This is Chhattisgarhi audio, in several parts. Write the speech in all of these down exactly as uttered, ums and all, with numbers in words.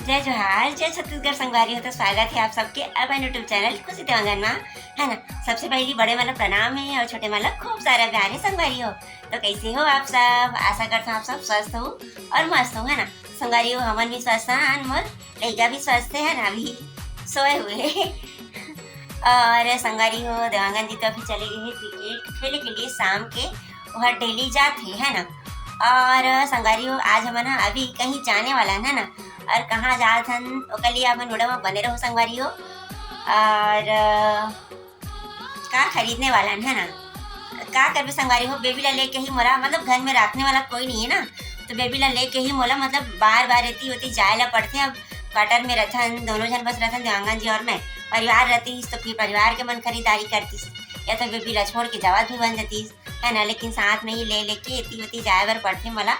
जय जोहार, जय छत्तीसगढ़ संगवारी हो। तो स्वागत है आप सबके अपन YouTube चैनल खुशी देवांगन मा, है ना। सबसे पहली बड़े मन ला प्रणाम है और छोटे मन ला खूब सारा प्यार है संगवारी हो। तो कैसे हो आप सब? आशा करता हूँ आप सब स्वस्थ हो और मस्त हो, है ना। संगवारी हो, हमन भी स्वस्थ हन, मोर लइका भी स्वस्थ है ना, अभी सोए हुए। और संगवारी हो, देवांगन जी तो अभी चले गए हैं क्रिकेट खेले के लिए शाम के, वह डेली जात है, है ना। और संगवारी हो, आज हमन ह अभी कहीं जाने वाला है ना, और कहाँ जात हन ओकर लिए अपन वीडियो में बने रहो संगवारी हो। और का खरीदने वाला है ना, का करबे संगवारी हो, बेबी ला लेके ही मोला, मतलब घर में रखने वाला कोई नहीं है ना, तो बेबी ला लेके ही मोला मतलब बार बार एती ओती जाए ला पड़थे। अब क्वार्टर में रथन, दोनों झन बस रथन, देवांगन जी और मैं। परिवार रहती तो फिर परिवार के मन खरीदारी करतीस, या तो बेबी ला छोड़ के जावत भी बन जातीस, है ना। लेकिन साथ में ही ले लेके एती ओती जाए बर पड़थे मोला।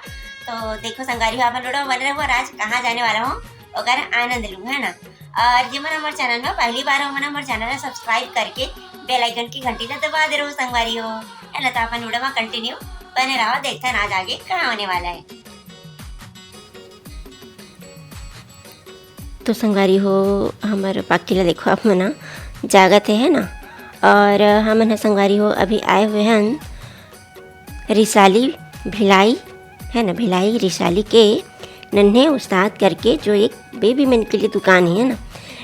तो देखो संगवारी हो, अपन वीडियो में बने रहो और आज कहाँ जाने वाला हूँ ओकर आनंद लूँ, है ना। और जेमन हमर चैनल में पहली बार हो, मन हमर चैनल ला सब्सक्राइब करके बेल आइकन की घंटी ला दबा दे रहो संगवारी हो, है ना। तो अपन वीडियो में कंटिन्यू बने रहो, देखते हैं आज आगे का होने वाला है। तो संगवारी हो, हमर पाखी ला देखो आप मन ह, जागत है, है ना। और हमन ह संगवारी हो अभी आए हुए हन रिसाली भिलाई, है ना, भिलाई रिसाली के नन्हे उस्ताद करके जो एक बेबी मन के लिए दुकान है ना,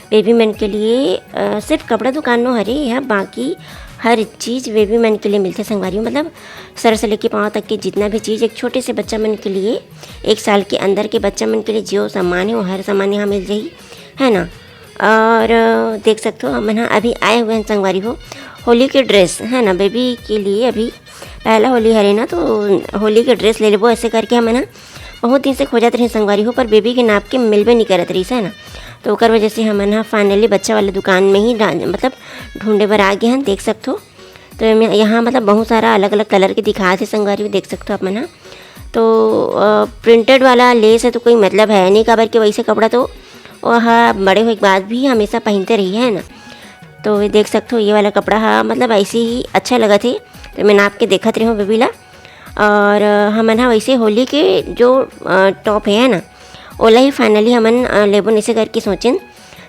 बेबी मन के लिए, अ, सिर्फ कपड़ा दुकान नो हरे यह, बाकी हर चीज़ बेबी मन के लिए मिलथे संगवारी हो। मतलब सर से लेके पाँव तक के जितना भी चीज़ एक छोटे से बच्चा मन के लिए, एक साल के अंदर के बच्चा मन के लिए जो सामान है वो हर सामान यहाँ मिल जाही, है ना। और, अ, देख सकते हो हमन ह अभी आए हुए हैं संगवारी हो होली के ड्रेस, है ना, बेबी के लिए अभी पहला होली हरे ना, तो होली के ड्रेस ले लेबो ऐसे करके हमन ह बहुत दिन से खोजत रहे संगवारी हो, पर बेबी के नाप के मिलबे नहीं करत रहिस, है ना। तो ओकर वजह से हमन ह फाइनली बच्चा वाले दुकान में ही डा-, मतलब ढूंढे बर आ गए हैं, देख सकते हो। तो एमे यहाँ मतलब बहुत सारा अलग-अलग कलर के दिखात हे संगवारी हो, देख सकथो आप मन ह। तो, अ, प्रिंटेड वाला लेस हे तो कोई मतलब हे नहीं, काबर के वैसे कपड़ा तो ओह बड़े होए के बाद भी हमेशा पहिनते रही, है ना। तो ये देख सकथो, ये वाला कपड़ा ह मतलब ऐसे ही अच्छा लगत हे, तो मैं नाप के देखत रही हूँ बेबी ला। और, अ, हमन ह वैसे होली के जो, अ, टॉप हे, है ना, ओला ही फाइनली हमन, अ, लेबो नइसे करके सोचेन।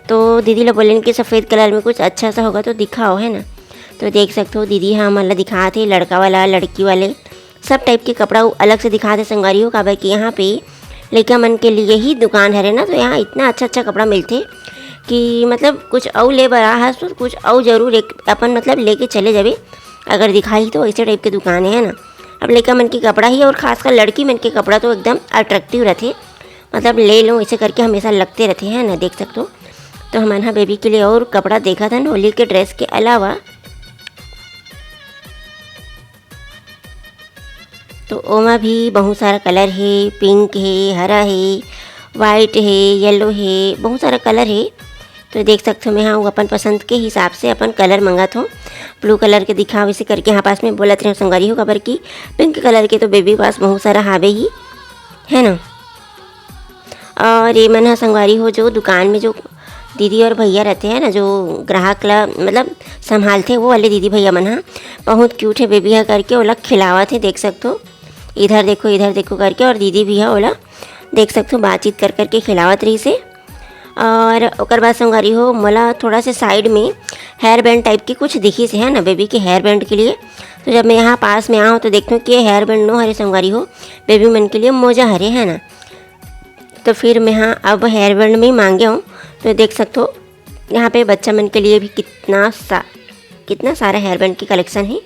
तो दीदी ला बोलेन कि सफेद कलर में कुछ अच्छा सा होगा तो दिखाओ, है ना। तो देख सकथो, दीदी ह हमन ला दिखात हे लड़का वाला, लड़की वाले, सब टाइप के कपड़ा उ अलग से दिखात हे संगवारी हो, काबर कि यहाँ पे लइका मन के लिए ही दुकान हरे ना, तो यहाँ इतना अच्छा अच्छा कपड़ा मिलथे कि मतलब कुछ अउ ले बर आ हस तो कुछ अउ जरूर एक अपन मतलब लेके चले जाबे, अगर दिखाही तो ऐसे टाइप के दुकान हे, है ना। अब लइका मन के कपड़ा ही और खासकर लड़की मन के कपड़ा तो एकदम अट्रैक्टिव रथे, मतलब ले लो ऐसे करके हमेशा लगते रथे, है ना, देख सकथो। तो हमन ह बेबी के लिए और कपड़ा देखत हन होली के ड्रेस के अलावा। तो ओमा भी बहुत सारा कलर हे, पिंक हे, हरा हे, वाइट हे, येलो हे, बहुत सारा कलर हे। तो देख सकथो, मैं हा अपन पसंद के हिसाब से अपन कलर मंगात हूँ। ब्लू कलर के दिखाओ इसे करके यहाँ पास में बोलत रहे संगवारी हो, काबर कि पिंक कलर के तो बेबी पास बहुत सारा हावे ही, है ना। और ये मन ह संगवारी हो, जो दुकान में जो दीदी और भैया रहते हैं ना, जो ग्राहक ला मतलब संभालते, वो वाले दीदी भैया मन ह। बहुत क्यूट है बेबी ह करके ओला खिलावत हे, देख सकथो, इधर देखो, इधर देखो करके। और दीदी भी ह ओला देख सकथो, बातचीत कर करके खिलावत रहिस हे। और ओकर बाद संगवारी हो, मोला थोड़ा से साइड में हेयर बैंड टाइप के कुछ दिखिस हे ना, बेबी के हेयर बैंड के लिए। तो जब मैं यहाँ पास में आऊँ तो देखती हूँ कि ये हेयर बैंड नो हरे संगवारी हो, बेबी मन के लिए मोजा हरे, है ना। तो फिर मैं हाँ अब हेयर बैंड में ही मांगे हूँ। तो देख सकते हो यहाँ पे बच्चा मन के लिए भी कितना सा कितना सारा हेयर बैंड की कलेक्शन है।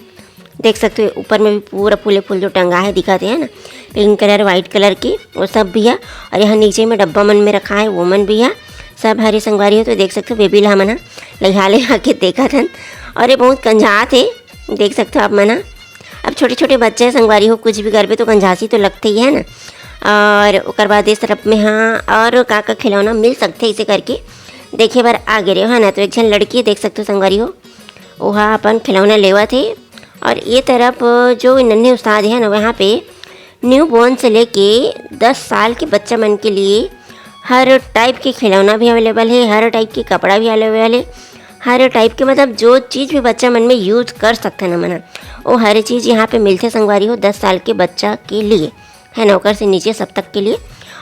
देख सकते हो ऊपर में भी पूरा फूले फूल जो टंगा है दिखाते हैं ना, पिंक कलर, वाइट कलर की, वो सब भी है। और यहाँ नीचे में डब्बा मन में रखा है, वो मन भी है, सब हरे संगवारी हो। तो देख सकते हो बेबी ला हमन ह लइहा लइहा के देखत हन। और ये बहुत कंझात है, देख सकते हो आप मन ह। अब छोटे छोटे बच्चे हैं संगवारी हो, कुछ भी करबे तो कंझासी तो लगते ही है ना। और ओकर बाद इस तरफ में हाँ और का का खिलौना मिल सकते इसे करके देखे बर आ गे रहे हो, है ना। तो एक झन लड़की देख सकते हो संगवारी हो, ओहा अपन खिलौना लेवत हे। और ये तरफ जो नन्हे उस्ताद है ना, वहाँ पे न्यू बॉर्न से लेके दस साल के बच्चा मन के लिए हर टाइप के खिलौना भी अवेलेबल है, हर टाइप के कपड़ा भी अवेलेबल है, हर टाइप के मतलब जो चीज़ भी बच्चा मन में यूज कर सकते हैं ना मन, वो हर चीज़ यहाँ पे मिलते संगवारी हो दस साल के बच्चा के लिए, है ना, ओकर से नीचे सब तक के लिए।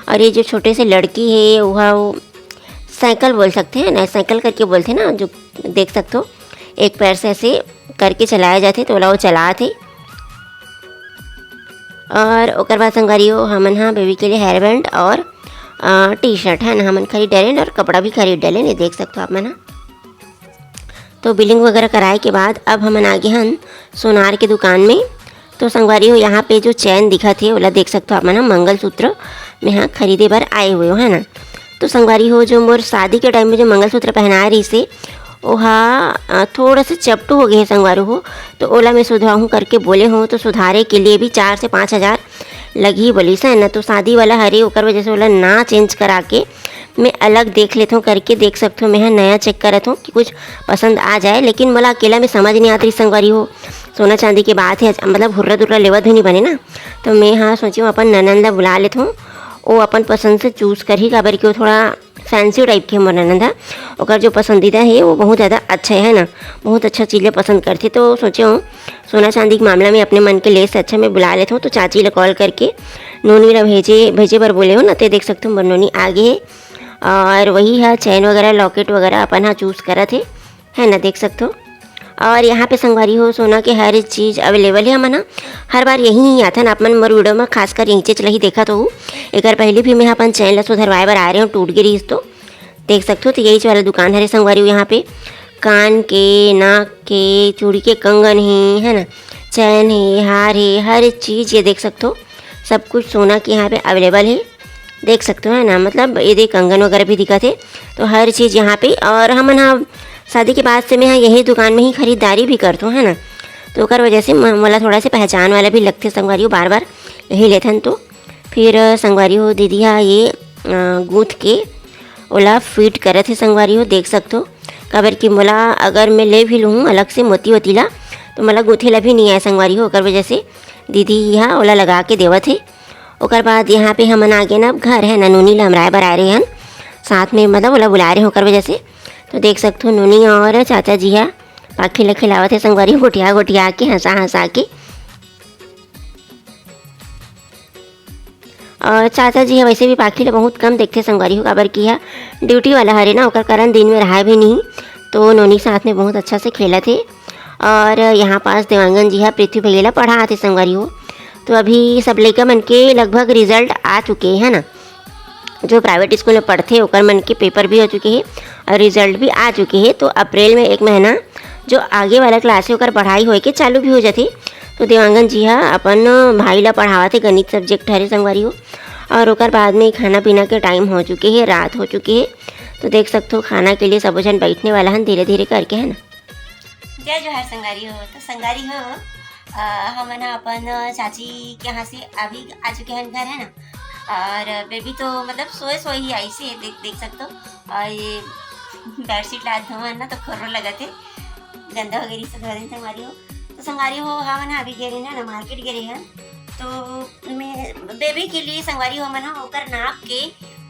और ये जो छोटे से लड़की है वह वो साइकिल बोल सकते हैं ना, साइकिल करके बोलते हैं ना, जो देख सकते हो एक पैर से ऐसे करके चलाया जाते, तो ओला वो चलाते। और ओकर बाद संगवारी हो, हमन हा बेबी के लिए हेयर बैंड और टी शर्ट है ना, हमन खरीद डालेन और कपड़ा भी खरीद डालेन, ये देख सकते हो आप मन हा। तो बिलिंग वगैरह कराए के बाद अब हमन आगे हन सोनार के दुकान में। तो संगवारी हो, यहाँ पे जो चैन दिखत हे, ओला देख सकते हो आप मन हा, मंगलसूत्र में हा खरीदे बर आए हुए हो, है ना। तो संगवारी हो, जो मोर शादी के टाइम में जो मंगलसूत्र पहनाए रहिस हे, ओहा थोड़ा सा चपटू हो गए हे संगवारी हो। तो ओला मैं सुधरवाहूँ करके बोले हो, तो सुधारे के लिए भी चार से पाँच हजार लगही बोलिस है ना। तो शादी वाला हरे, ओकर वजह से ओला ना चेंज करा के मैं अलग देख लेथों करके, देख सकथो मैं हा नया चेक करत हूँ कि कुछ पसंद आ जाए। लेकिन मोला अकेला में समझ नहीं आत रही संगवारी हो, सोना चांदी के बात है, मतलब हुर्रा दुर्रा लेवत भी नहीं बने ना। तो मैं हा सोची हूँ अपन ननंद ला बुला लेथों, वो अपन पसंद से चूज करही, काबर कि वो थोड़ा फैंसी टाइप के मोर ननंद हा। ओकर जो पसंदीदा है वो बहुत ज़्यादा अच्छा है ना, बहुत अच्छा चीज़ ला पसंद करथे। तो सोचे हूँ सोना चांदी के मामला में अपने मन के लेस अच्छा मैं बुला लेथों। तो चाची ला कॉल करके नोनी ला भेजे भेजे बर बोले हो ना, ते देख सकथो मोर नोनी आगे है। और वही है चैन वगैरह लॉकेट वगैरह अपन हा चूज करत है, है ना, देख सकथो। और यहाँ पे संगवारी हो सोना के हर चीज़ अवेलेबल है। हमन हा हर बार यहीं ही आथन, आप मन मोर वीडियो में खासकर यहीं चीज लही देखत हो। एकर पहले भी मैं अपन चैन ला सुधरवाए बर आ रहे हूँ, टूट गे रहिस तो देख सकथो। तो यही वाला दुकान हरे संगवारी हो, यहाँ पे कान के, नाक के, चूड़ी के कंगन हे, है ना, चैन हे, हार हे, हर चीज़ ये देख सकथो, सब कुछ सोना के यहाँ पे अवेलेबल है, देख सकथो, है ना। मतलब ये देख कंगन वगैरह भी दिखत हे, तो हर चीज़ यहाँ पे। और हमन हा शादी के बाद से मैं हा यही दुकान में ही खरीदारी भी करथों, है ना। तो ओकर वजह से म-, मोला थोड़ा से पहचान वाला भी लगथे संगवारी हो, बार बार यही लेथन। तो फिर संगवारी हो दीदी हा ये अ, गूंथ के ओला फिट करत हे संगवारी हो, देख सकथो। काबर कि मोला अगर मैं ले भी लूँ अलग से मोती वोती ला, तो मोला गूंथे ला भी नहीं आए संगवारी हो, ओकर वजह से दीदी हा ओला लगा के देवत हे। ओकर बाद यहाँ पे हमन आगे ना, अब घर है ना, नोनी ला हमराए बर आए रहे हन, साथ में मतलब ओला बुलाए रहे हन, ओकर वजह से। तो देख सकथो नोनी और चाचा जी हा पाखी ला खिलावत हे संगवारी हो, गोठिया गोठिया के, हंसा हंसा के। और चाचा जी ह वैसे भी पाखी ला बहुत कम देखथे संगवारी हो, काबर कि ह ड्यूटी वाला हरे ना, ओकर कारण दिन में रहाय भी नहीं, तो नोनी साथ में बहुत अच्छा से खेलत हे। और यहाँ पास देवांगन जी ह पृथ्वी भैया ला पढ़ात हे संगवारी हो। तो अभी सब लइका मन के लगभग रिजल्ट आ चुके हे ना, जो प्राइवेट स्कूल में पढ़थे ओकर मन के पेपर भी हो चुके हे और रिजल्ट भी आ चुके हे। तो अप्रैल में एक महीना जो आगे वाला क्लास हे ओकर पढ़ाई होए के चालू भी हो जाथे। तो देवांगन जी हा अपन भाई ला पढ़ावत हे, गणित सब्जेक्ट हरे संगवारी हो। और ओकर बाद में खाना पीना के टाइम हो चुके हे, रात हो चुके हे। तो देख सकथो खाना के लिए सबो झन बैठने वाला हन धीरे धीरे करके, है ना। जय जोहार संगवारी हो। तो संगवारी हो, अ, हमन ह अपन चाची के यहाँ से अभी आ चुके हन घर, है ना। और बेबी तो मतलब सोए सोए ही आइस हे, देख, देख सकथो। और ये बेडशीट ला धोवन ना तो खोरो लगत हे, गंदा हो गए रहिस हे, धो देन संगवारी हो। तो संगवारी हो, हमन ह अभी गे रहे ना, ना मार्केट गे रहे हन, तो मैं बेबी के लिए संगवारी हो, हमन ह ओकर नाप के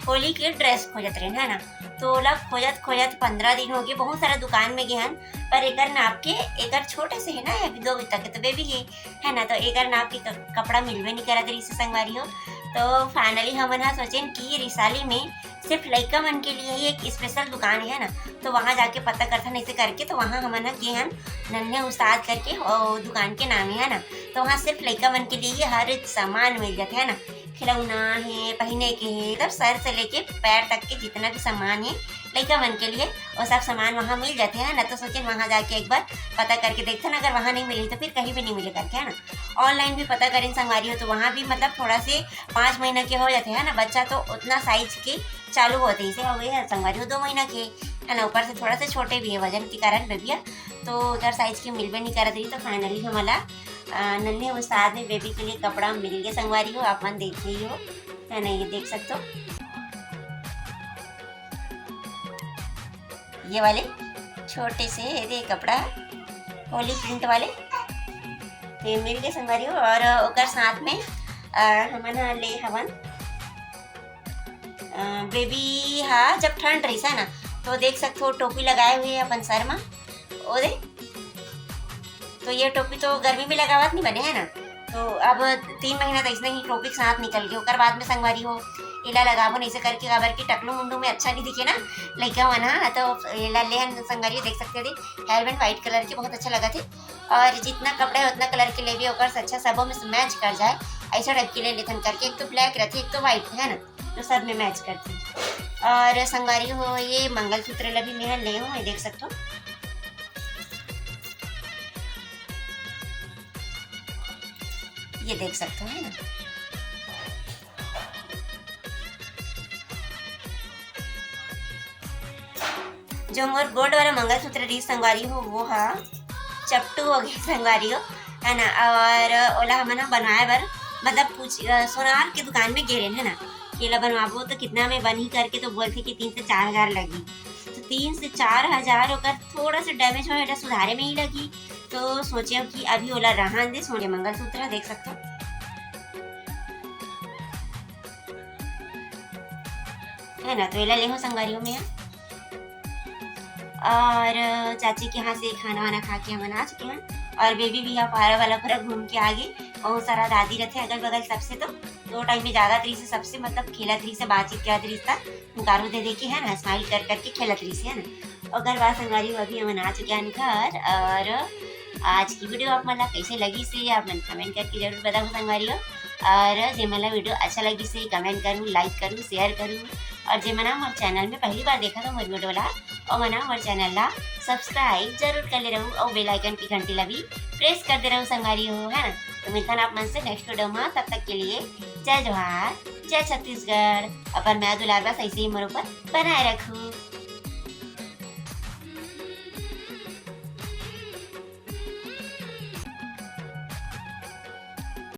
होली के ड्रेस खोजत रहे, है ना। तो ओला खोजत खोजत पंद्रह दिन हो गए, बहुत सारा दुकान में गे हन, पर एकर नाप के, एकर छोटे से है ना, अभी दो महीना के तो बेबी है, है ना, तो एकर नाप के क-, कपड़ा मिलबे नहीं करत रहिस हे संगवारी हो। तो फाइनली हमन हा सोचेन कि रिसाली में सिर्फ लइका मन के लिए ही एक स्पेशल दुकान है ना, तो वहाँ जाके पता करथन ऐसे करके। तो वहाँ हमन हा गे हन नन्हे उस्ताद करके, और दुकान के नाम है ना, तो वहाँ सिर्फ लइका मन के लिए ही हर सामान मिल जाते है ना, खिलौना है, पहने के है, मतलब सर से लेके पैर तक के जितना भी सामान है लइका मन के लिए, वो सब सामान वहाँ मिल जाते हैं ना। तो सोचेन वहाँ जाके एक बार पता करके देखथन, अगर वहाँ नहीं मिली तो फिर कहीं भी नहीं मिले करके, है ना। ऑनलाइन भी पता करेन संगवारी हो, तो वहाँ भी मतलब थोड़ा से पाँच महीना के हो जाते हैं ना बच्चा, तो उतना साइज के चालू होते, इसे हो गए हैं संगवारी हो दो महीना के, है ना, ऊपर से थोड़ा सा छोटे भी है वजन के कारण बेबिया, तो उधर साइज के मिलबे नहीं करत रही। तो फाइनली हमला अ, नन्हे उस्ताद में बेबी के लिए कपड़ा मिल गए संगवारी हो, आप मन देख रही हो, है ना, ये देख सकते हो। ये वाले छोटे से ये दे कपड़ा होली प्रिंट वाले, तो ये मिल गए संगवारी हो। और ओकर साथ में, अ, हमन ह ले हवन, अ, बेबी हा जब ठंड रहिस है ना, तो देख सकते हो टोपी लगाए हुए अपन सर मा, ओ दे, तो ये टोपी तो गर्मी में लगावत नहीं बने है ना, तो अब तीन महीना तो अइसने ही टोपी के साथ निकल गे, ओकर बाद में संगवारी हो एला लगाबो नइसे करके, काबर कि टकलू मुंडू में अच्छा नहीं दिखे ना लइका मन हा। तो एला लेहन संगवारी हो, देख सकते हो, हेयर बैंड व्हाइट कलर के बहुत अच्छा लगा थे। और जितना कपड़ा है उतना कलर के लेबे, ओकर से अच्छा सबो में मैच कर जाए, ऐसा टाइप के ले लेथन करके। एक तो ब्लैक रहते, एक तो व्हाइट है ना, तो सब में मैच करते। और संगवारी हो, ये मंगलसूत्र ला भी मैं ले हूँ, ये देख सकते हो, ये देख सकते हो, है ना। जो मोर गोल्ड वाला मंगलसूत्र रही संगवारी हो, वो हा चपटू हो गए संगवारी हो, है ना। और ओला हमन ह बनवाए बर, मतलब, पूछ, अ, सोनार के दुकान में गे रेन, है ना, कि एला बनवाबो तो कितना में बनही करके, तो बोलथे कि तीन से चार हजार लगही। तो तीन से चार हजार ओकर थोड़ा सा डैमेज हो, एला सुधारे में ही लगही। तो सोचे कि अभी ओला रहन दे, सोने मंगलसूत्र देख सकते हो, है ना। तो एला लेहूँ संगवारी हो मैं, और चाची के यहाँ से खाना वाना खा के हमन आ चुके हैं। और बेबी भी यहाँ पारा वाला पूरा घूम के आ गई। बहुत सारा दादी रहते अगल बगल सबसे, तो दो टाइम में जादा तरी से सबसे, मतलब, खेला तरी से, बातचीत किया तरी से, हुंकारू दे दे के, है ना, स्माइल कर करके खेला तरी से, है ना। ओकर बाद संगवारी हो, अभी हमन आ चुके हैं घर। और आज की वीडियो आप मन ला कैसे लगी से आप मन कमेंट करके जरूर बताओ संगवारी हो। और जे मन ला वीडियो अच्छा लगी से कमेंट करूँ, लाइक करूँ, शेयर करूँ। और जे मन मोर चैनल में पहली बार देखा तो मोर वीडियो ला, और मन मोर चैनल ला सब्सक्राइब जरूर कर ले रहू और बेल आइकन की घंटी ला भी प्रेस कर दे रहू संगवारी हो, है ना। तो मिलथन आप मन से नेक्स्ट वीडियो में, तब तक के लिए जय जोहार, जय छत्तीसगढ़। अपन मया दुलार बस ऐसे ही मोर ऊपर बनाए रखू।